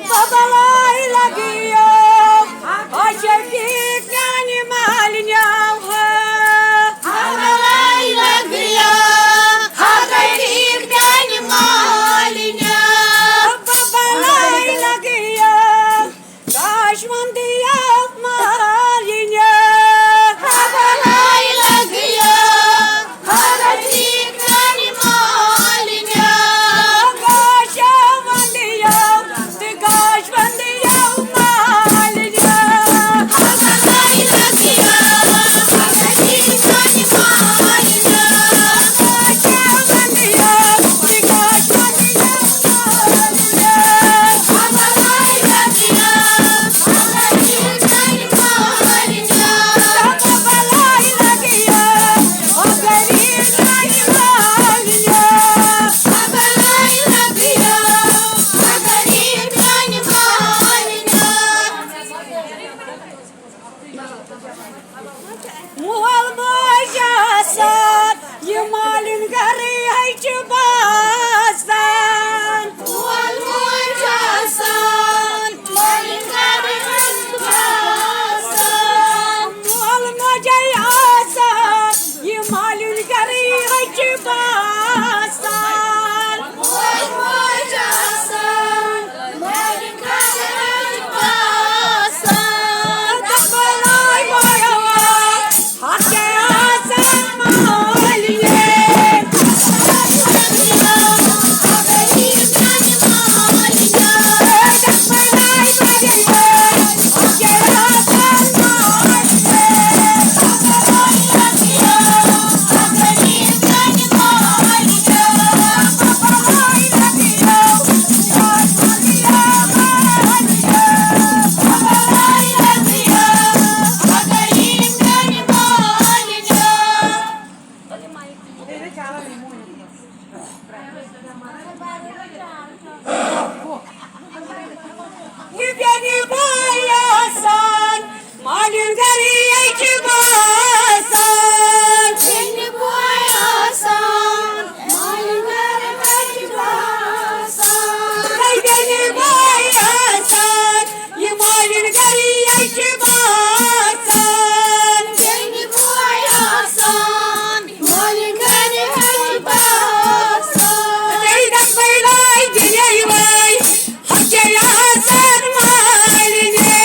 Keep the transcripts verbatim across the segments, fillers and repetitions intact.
ببلائی لگیو، اچھا ٹھیک میانہِ مالِنیو۔ ببلائی لگیو، اچھا ٹھیک میانہِ مالِنیو۔ ببلائی لگیو، گاش وندیو مالِنیو۔ ببلائی لگیو، اچھا ٹھیک میانہِ مالِنیو۔ گاش وندیو، تہٕ گاش وندیو مالِنیو۔ مول موج آسان، یہِ مالِن گرٕے ہے چھِ باسان۔ مول موج آسان، مالِن گرٕے ہے چھِ باسان۔ مول موجے آسان، یہِ مالِن گرٕے ہے چھِ باسان۔ مول موج آسان، مالِن یہِ بیٚنہِ بوے آسان، مالِن گرٕے چھِ باسان۔ بیٚنہِ بوے آسان، مالِن گرٕے چھِ باسان۔ ہے بیٚنہِ بوے آسان، یہِ مالِن گرٕے چھِ باسان۔ بیٚنہِ بوے آسان، مالِن گرٕے چھِ باسان۔ ہے دَپَے لَے دِنے وَے، ہۄ چھے آسان مالِنے۔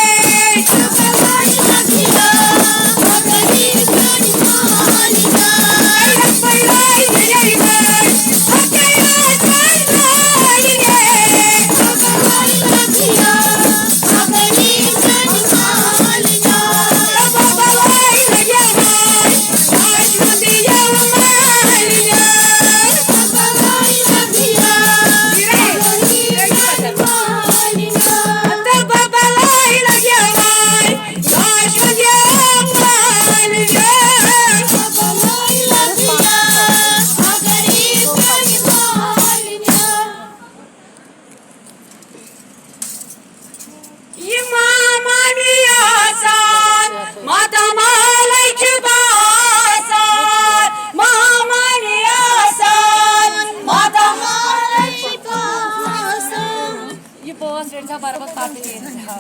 یہِ مامانی آسان، ماتامالٕے چھِ باسان۔ مامانی آسان، ماتامالٕے چھِ باسان۔ یہِ بٲتھ رٔٹۍ زیو برابر پتہٕ کینٛہہ۔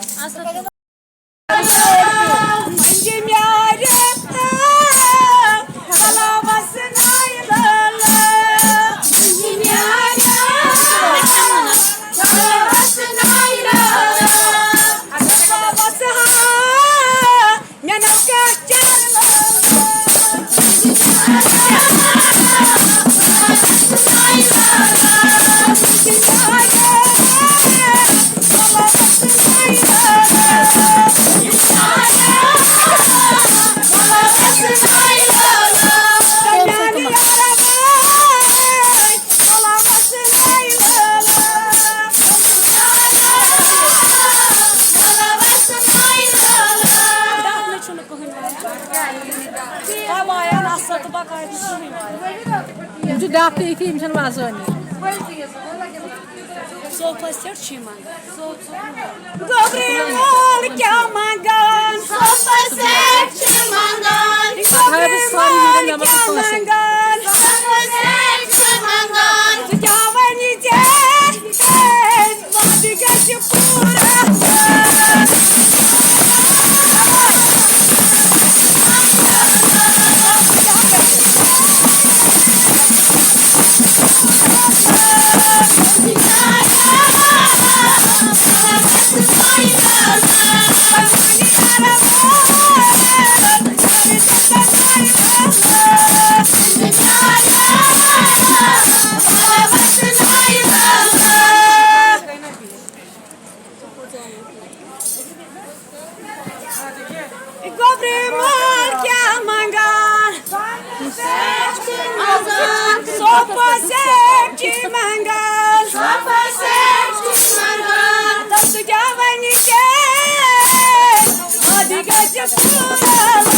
یِم چھِ ڈاکٹر یِتھی، یِم چھِنہٕ وازوٲنی۔ صوفس پٮ۪ٹھ چھِ یِمن۔ گوٚبرِ وول کیٛاہ منٛگان؟ صوفس پٮ۪ٹھ چھِ منٛگان۔ گوٚبرِ وول کیٛاہ منٛگان؟ صوفس پٮ۪ٹھ چھِ منٛگان۔ منگان۔ صفا سیٹ چھُس منگان۔ تَتھ جوانی کے وادی گژھِ پوٗرٕ۔